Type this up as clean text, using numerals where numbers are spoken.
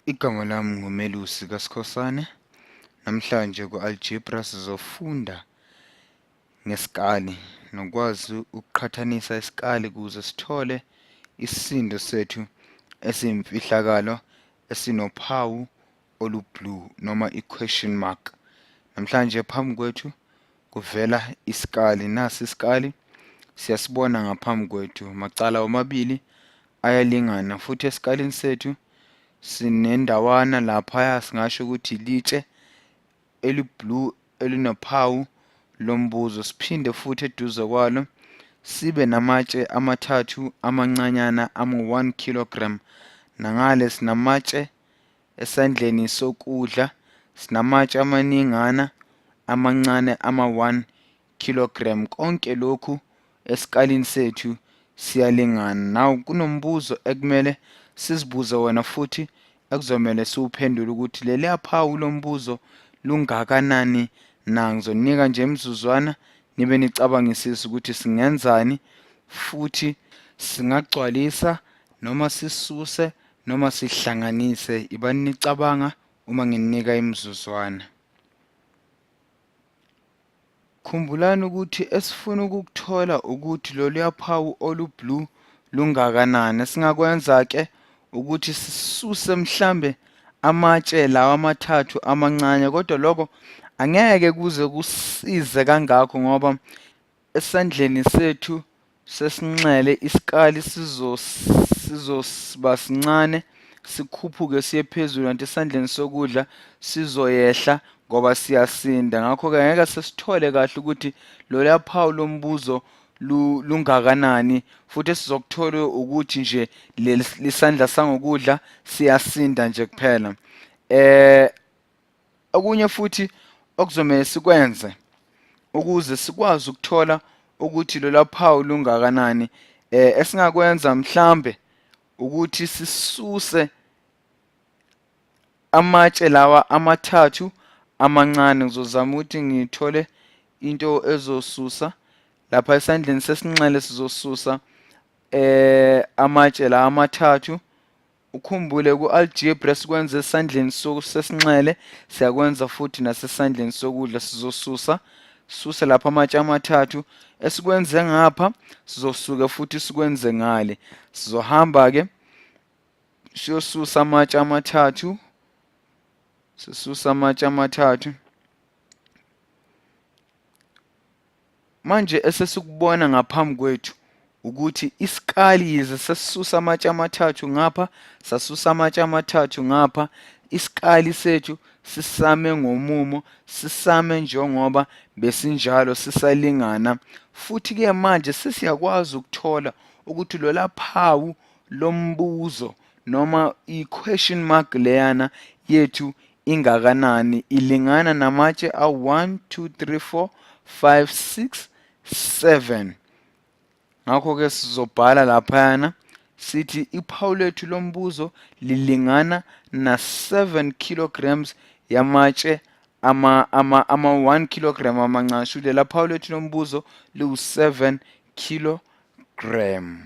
Igama lami nguMelusi kaSkhosana. Namhlanje ku-Algebra sizofunda ngesikali nokwazi ukuqhathanisa isikali ukuze sithole isisindo sethu esiyimfihlakalo esinophawu olu-blue noma i-question mark. Namhlanje phambi kwethu kuvela isikali. Nasi isikali siyasibona ngaphambi kwethu, macala omabili ayalingana futhi esikalini sethu sinendawana laphaya singasho ukuthi ilitshe eli-blue elinophawu lombuzo, siphinde futhi eduze kwalo sibe namatshe amathathu amancanyana ama-1 kilogram. Nangale sinamatshe esandleni sokudla, sinamatshe amaningana amancane ama-1 kilogram. Konke lokhu esikalini sethu siyalingana. Now kunombuzo ekumele sizibuze wona futhi ekuzomele siwuphendule ukuthi leliya phawu lombuzo lungakanani na. Ngizonika nje imizuzwana nibe nicabangisise ukuthi singenzani futhi singagcwalisa noma sisuse noma sihlanganise. Ibani nicabanga uma nginika imizuzwana. Khumbulani ukuthi esifuna ukukuthola ukuthi loluya phawu olu-blue lungakanani. Esingakwenza ke ukuthi sisuse mhlambe amatshe lawa amathathu amancane, kodwa lokho angeke kuze kusize kangakho ngoba esandleni sethu sesinxele isikali sizoba sincane sikhuphuke siye phezulu, kanti esandleni sokudla sizoyehla ngoba siyasinda. Ngakho-ke ngeke sesithole kahle ukuthi loluya phawu lombuzo lungakanani, futhi esizokuthola ukuthi nje lesandla sangokudla siyasinda nje kuphela. Okunye futhi okuzomele sikwenze ukuze sikwazi ukuthola ukuthi lolu phawu lungakanani, esingakwenza mhlambe ukuthi sisuse amatshe lawa amathathu amancane. Ngizozama ukuthi ngithole into ezosusa lapha esandleni sesinxele, sizosusa amatshe la amathathu. Ukhumbule ku-algebra sikwenza esandleni sesinxele, siyakwenza futhi nasesandleni sokudla. Sizosusa suse lapha amatshe amathathu, esikwenze ngapha sizosuke futhi sikwenze ngale. Sizohamba-ke siyosusa amatshe amathathu, sisusa amatshe amathathu. Manje esesikubona ngaphambi kwethu ukuthi isikali yize sesisusa amatshe amathathu ngapha, sasusa amatshe amathathu ngapha, isikali sethu sisame ngomumo, sisame njengoba besinjalo, sisalingana. Futhi-ke manje sesiyakwazi ukuthola ukuthi lola phawu lombuzo noma i-question mark leyana yethu ingakanani, ilingana namatshe awu-1 2 3 4 5 6 7. Ngakho-ke sizobhala laphayana sithi iphawu lethu lombuzo lilingana na-7 kilograms yamatshe ama-1 kilogram amancane. Shuthi lela phawu lethu lombuzo liwu-7 kilogram.